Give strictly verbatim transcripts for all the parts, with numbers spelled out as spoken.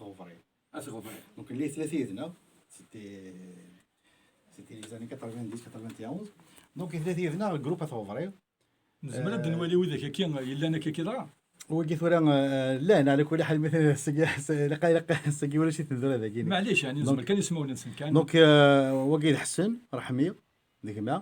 Ɣebri. At Ɣebri. Donc les tlata yid-neɣ, c'était c'était les années quatre-vingt-dix quatre-vingt-onze. Donc les tlata yid-neɣ, groupe At Ɣebri. Nezmer ad nwali widak-agi yellan akka-agi dɣa. Wagi tura, eh, llan, ɛla kulli ḥal, mi ten-, seg, ilaq, ilaq, seg ulac-iten tura dagi. Maɛlic, yani, nezmer kan ismawen-nsen kan. Donc, eh, wagi d Ḥsen Raḥmi, d gma,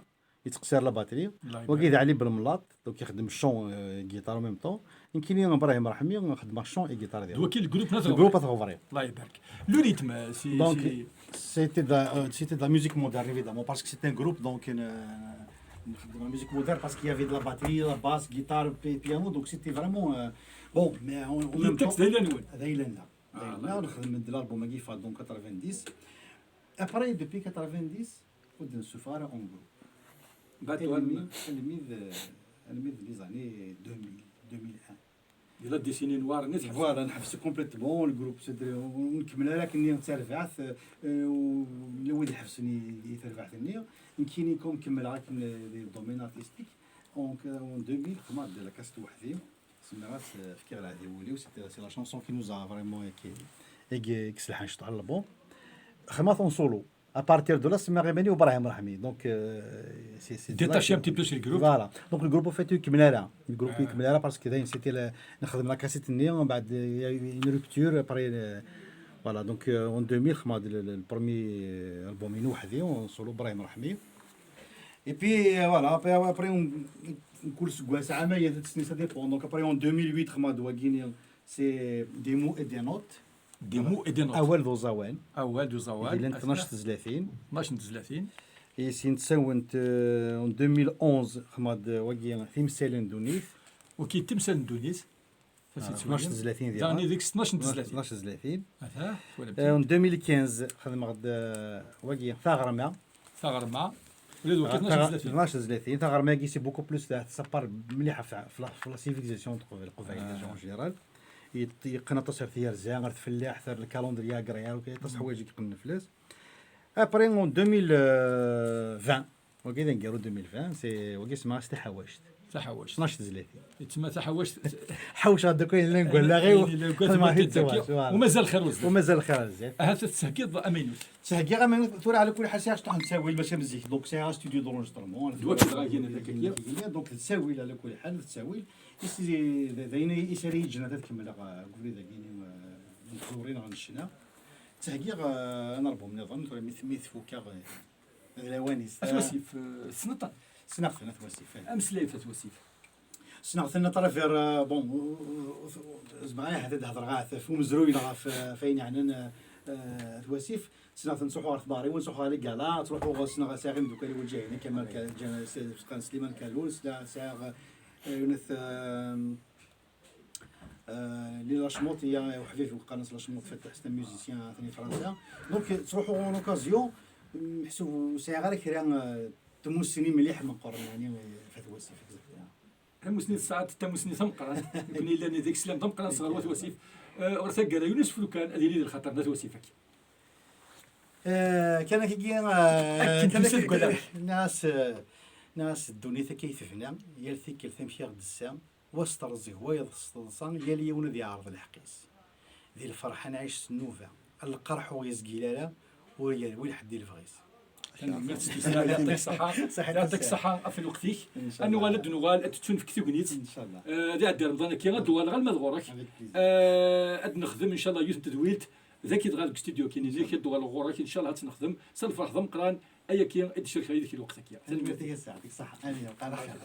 yettqessir la batterie. Wagi d Ɛli Belmlaṭ, donc ixeddem chant, eh, guitare en même temps. Nekkini Ibrahim Raḥmi, xeddmeɣ chant et guitare. D waki le groupe n At Le groupe At Ɣebri. Allah ibarak. Le rythme, c'est... Donc, c'est- c'était de, la- euh, c'était de la musique moderne, évidemment, parce que c'est un groupe, donc, une, euh, une musique moderne, parce qu'il y avait de la batterie, la basse, guitare, pi- piano, donc c'était vraiment, euh, bon, mais en, en Le même temps, texte d ayla-nwen. d ayla-nneɣ. Ah, Là, on a donc quatre-vingt-dix. Après, depuis quatre-vingt-dix, on se fait en groupe. Bateau Almi, Alman. almi de, almi de les années deux mille, deux mille un. Di la décennie noire, nitḥebbes. Voilà, نحبس complètement, le groupe c'est ونكمل لكن نتربعت. ولا وين حبسني تربعت نيا. نكيني كوم كمل لكن les domaines artistiques. Donc, euh, en deux mille, خدمت la cassette وحدي. سميتها فكير العدي ولي, c'était, c'est la chanson qui nous a vraiment, qui, qui, qui s'est lancée dans l'album. خدمت en solo. À partir de là, سميتها غيماني وابراهيم رحمي. Donc, euh, c'est, c'est Détaché un petit peu sur le groupe. Voilà. Donc, le groupe, en fait, يكمل لها. Le groupe يكمل لها parce que دايما c'était le, نخدم la cassette نيا, ومن بعد, euh, il y a eu une rupture, après, euh, voilà. Donc, euh, en deux mille, خدمت le, le, le premier, euh, album نيا وحدي, en solo, ابراهيم رحمي. Et puis, euh, voilà, après, après, on, كل سنة عام, ça dépend. Donc, après, en deux mille huit, خدمت واقيني, c'est Des mots et des notes. Des mots et des notes. Awal d uẓawan. Awal d uẓawan. Yellan tnac tezlatin. Tnac n tezlatin. Et c'est une séquence, euh, en deux mille onze, خدمت wagi, Timsal n ddunit. Waki Timsal n ddunit. Tnac tezlatin. Daɣen deg-s tnac n tezlatin. Tnac tezlatin. Ata, twalamt. Euh, en deux mille quinze, خدمت, euh, wagi, Taɣerma. Taɣerma. Ula d waki tnac n tezlatin. Tnac tezlatin. Taɣerma-agi, c'est beaucoup plus, ça part mliḥ ɣef, ɣef la, ɣef la civilisation n Leqbayel, en général. Yeqqen aṭas ɣer tyerza, ɣer tfellaḥt, ɣer le calendrier agraire, aṭas n ḥwayeǧ i yeqqnen fell-as. Après, en deux mille vingt, wagi d aneggaru deux mille vingt, c'est, wagi semmaɣ-as Taḥawact. Taḥawact. Tnac tezlatin. Yettma Taḥawact. Ḥawceɣ-d akk ayen llan deg wallaɣ-iw. Xedmeɣ-t-id tura. Umazal xir ur zdat. Umazal xir ur zdat. Ahat tettheggiḍ amaynut. Tettheggiḍ amaynut, tura ɛla kulli ḥal sɛiɣ cṭuḥ n ttawil, mačči am zik. Donc sɛiɣ studio d'enregistrement. D waki dɣa yellan akka. Donc d ttawil ɛla kulli ḥal, d ttawil. D ayen i s ara yi-yeǧǧen ad kemmleɣ, eh, deg ubrid-agi, eh, n tẓuri neɣ n ccna. Ttheggiɣ, eh, un album niḍen, tura mi, mi t-fukeɣ, eh, d lawan-is. At Wasif, eh, tessneḍ-ten? Ssneɣ-ten, At Wasif, eh. Ameslay ɣef At Wasif. Ssneɣ-ten à travers, eh, bon, zemreɣ ahat ad d-hedreɣ ahat ɣef umezruy neɣ ɣef, eh, ɣef wayen yeɛnan, eh, eh, At Wasif. Ssneɣ-ten, ttruḥuɣ ɣer tbaɣriwin, ttruḥuɣ ɣer les galas, ttruḥuɣ, ssneɣ, sɛiɣ imeddukal iweǧǧagen, Kamal Ka-, Jan-, s-, Fqan Sliman Kalun, sla-, sɛiɣ, eh, Yunus, eh, eh, li Lacmut, ya uḥbib qqaren-as Lacmut Fataḥ, c'est un musicien atan di Fransa. Donc, ttruḥuɣ en occasion, meḥsub ur sɛiɣ ara kra, eh, tamussni mliḥ meqqren, yani, eh, ɣef At Wasif, exactement. Tamussni tesɛa-d tamussni tameqqrant. Nekkni yellan d islam d ameqqran sɣur At Wasif. Eh, ɣer taggara, Yunus Frukan, ad yili d lxaṭer n At Wasif-agi. Eh, kan akkagi, eh, Akken kan tusa akkagi, deg wallaɣ. Nniɣ-as, eh, nniɣ-as ddunit akka i tebna, yal tikkelt amek i ɣ-d-tessa, wa s terẓeg, wayeḍ s teḍsa, yal yiwen ad yeɛreḍ lḥeqq-is. Di lferḥ ad nɛic s nnuba, lqerḥ ur yezgil ara, ur yerwi lḥedd i lebɣi-s. Tanemmirt s tussna, yɛeṭik ṣṣeḥḥa. Ṣaḥit. Yɛeṭik ṣṣeḥḥa ɣef lweqt-ik. Inchallah. Ad nuɣal ad d-tettunefk tegnit. Inchallah. Eh, di ɛeddi Remḍan-agi, ad d-uɣaleɣ alma d ɣur-k. Avec plaisir. Eh, ad nexdem, inchallah, yiwet n tedwilt. Dagi dɣa deg studio-agi-inek, ad d-uɣaleɣ ɣur-k, inchallah, ad tt-nexdem s lferḥ d ameqqran, ayagi i d-cerkeɣ yid-k lweqt-agi. Tanemmirt. Tanemmirt-ik a Sseɛd, yɛeṭik ṣṣeḥḥa. Amin, ya Rebbi.